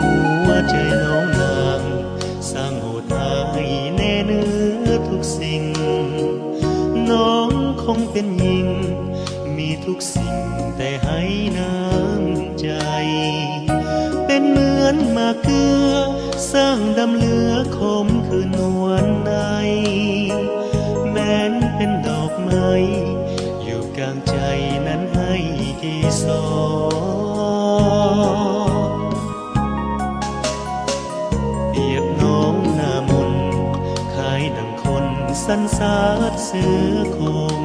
ຫົວໃຈນ້ອງນາງ ຊ່າງໂຫດຮ້າຍແນ່ເໜືອທຸກສິ່ງ ນ້ອງຄົງເປັນຍິງ ມີທຸກສິ່ງແຕ່ໄຮ້ນ້ຳໃຈ ເປັນເໝືອນໝາກເກືອ ສ້າງດຳເຫຼືອຂົມຄືນວນໃນ ແມ່ນເປັນດອກໄມ້ ຢູ່ກາງໃຈນັ້ນໄຮ້ເກສອນ ປຽບນ້ອງໜ້າມົນ ຄ້າຍດັ່ງຄົນສັນຊາດເສືອໂຄ່ງ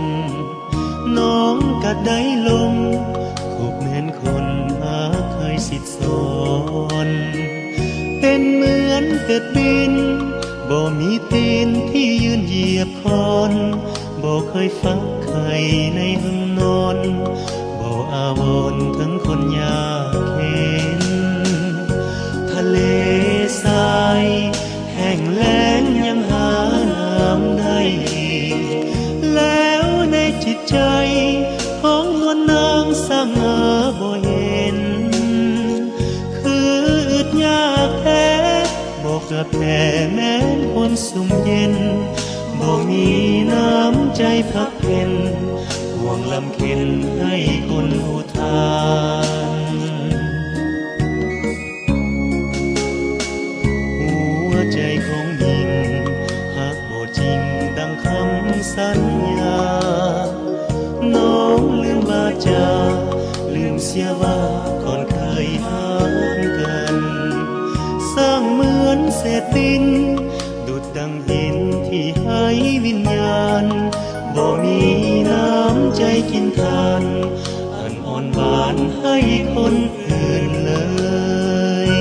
ນ້ອງກະໄດ້ລົມ ຄູບແມ່ນຄົນຫາກເຄີຍສິດສອນ ເປັນເໝືອນເປັດບິນ ບໍ່ມີຕີນທີ່ຢືນຢຽບ ຄອນ ບໍ່ເຄີຍຟັກໄຂ່ໃນຫ້ອງນອນ ບໍ່ອາວອນເຖິງຄົນຍາກເຫັນ ທະເລຊາຍແຫ້ງແລ້ງຍັງຫານ້ຳໄດ້ ແລ້ວໃນຈິດໃຈຂອງນວນນາງຊ່າງຫາບໍ່ເຫັນ ຄືອຶດຍາກແທ້ ບໍ່ເກືອແຜ່ແມ່ນຄວາມຊຸ່ມເຢັນ ບໍ່ມີນ້ຳໃຈພັກເພັນ ຫ່ວງລຳເຄັນໃຫ້ຄົນອຸທານ ຫົວໃຈຂອງຍິງ ຫາກບໍ່ຈິງດັ່ງຄຳສັນຍາ ນ້ອງລືມວາຈາ ລືມເສຍວ່າກ່ອນເຄີຍຮັກກັນ ສ້າງເໝືອນເສດດິນ ດຸດດັ່ງຫີນທີ່ໄຮ້ວິນຍານ ບໍ່ມີນ້ຳໃຈກິນທານ ອັນອ່ອນຫວານໃຫ້ຄົນອື່ນເລີຍ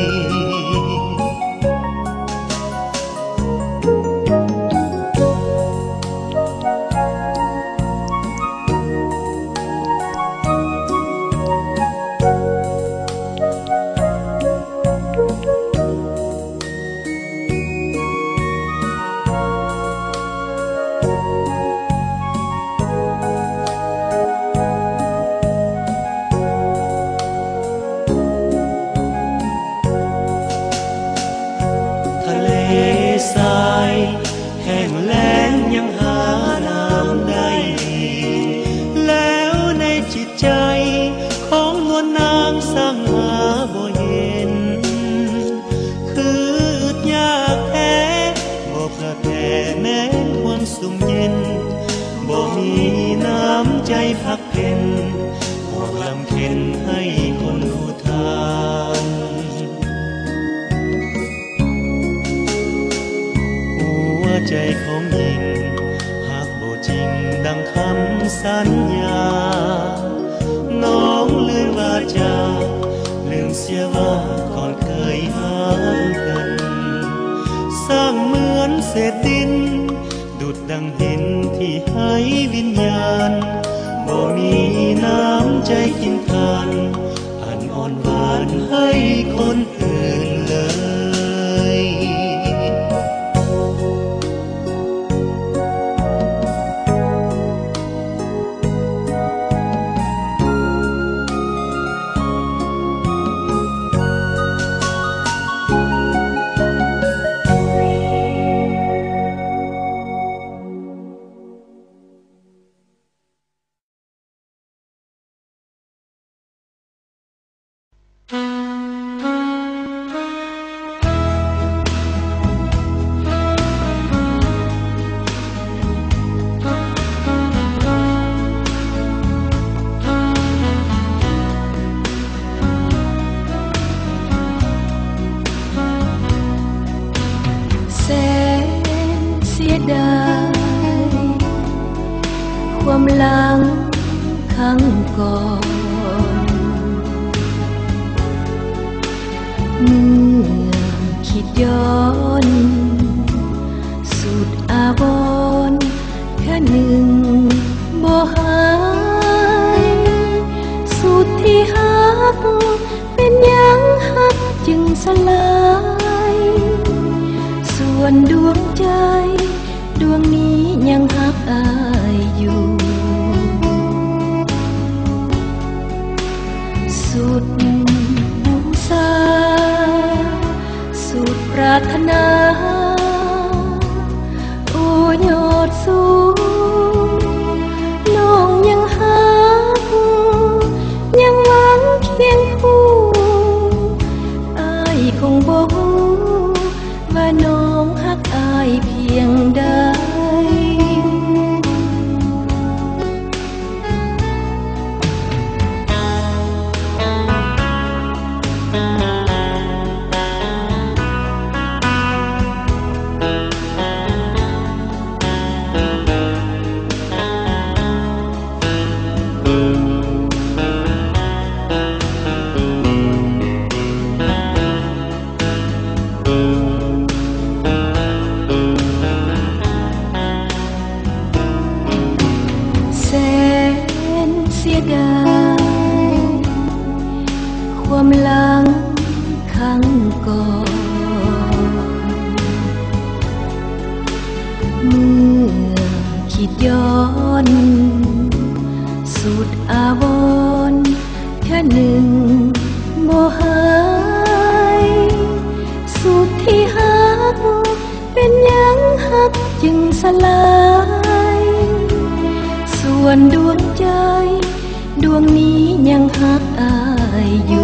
ທະເລຊາຍແຫ້ງແລ້ງຍັງຫານ້ຳໄດ້ ແລ້ວໃນຈິດໃຈຂອງນວນນາງຊ່າງຫາບໍ່ເຫັນ ຄືອຶດຍາກແທ້ ບໍ່ເຜື່ອແຜ່ແມ່ນຄວາມຊຸ່ມເຢັນ ບໍ່ມີນ້ຳໃຈພັກເພັນ ພວກລຳເຄັນໃຫ້ຄົນອຸທານ ຫົວໃຈຂອງຍິງ ຫາກບໍ່ຈິງດັ່ງຄຳສັນຍາ ນ້ອງລືມວາຈາ ລືມເສຍວ່າກ່ອນເຄີຍຮັກກັນ ສ້າງເໝືອນເສດດິນ ດຸດດັ່ງຫີນທີ່ໄຮ້ວິນຍານ ບໍ່ມີນ້ຳໃຈກິນທານ ອັນອ່ອນຫວານໃຫ້ຄົນອື່ນເລີຍ. ງກ່ອນ ເມື່ອຄິດຍ້ອນ ສຸດອາວອນ ເທື່ອໜຶ່ງບໍ່ຫາຍ ສຸດທີ່ຮັກ ເປັນຫຍັງຮັກຈຶ່ງສະຫຼາຍ ສ່ວນດວງໃຈ ດວງນີ້ຍັງຮັກອ້າຍຢູ່ ສຸດບູຊາ ສຸດປາດຖະໜາ ໂອຍອດສູງ ນ້ອງຍັງຮັກ ຍັງຫວັງຄຽງຄູ່ ອ້າຍຄົງບໍ່ຮູ້ ວ່ານ້ອງຮັກອ້າຍພຽງໃດ. ແສນເສຍດາຍ ຄວາມຫຼັງຄັ້ງກ່ອນ ເມື່ອຄິດຍ້ອນ ສຸດອາວອນ ເທື່ອໜຶ່ງບໍ່ຫາຍ ສຸດທີ່ຮັກ ເປັນຫຍັງຮັກຈຶ່ງສະຫຼາຍ ສ່ວນດວງໃຈ ດວງນີ້ຍັງຮັກອ້າຍຢູ່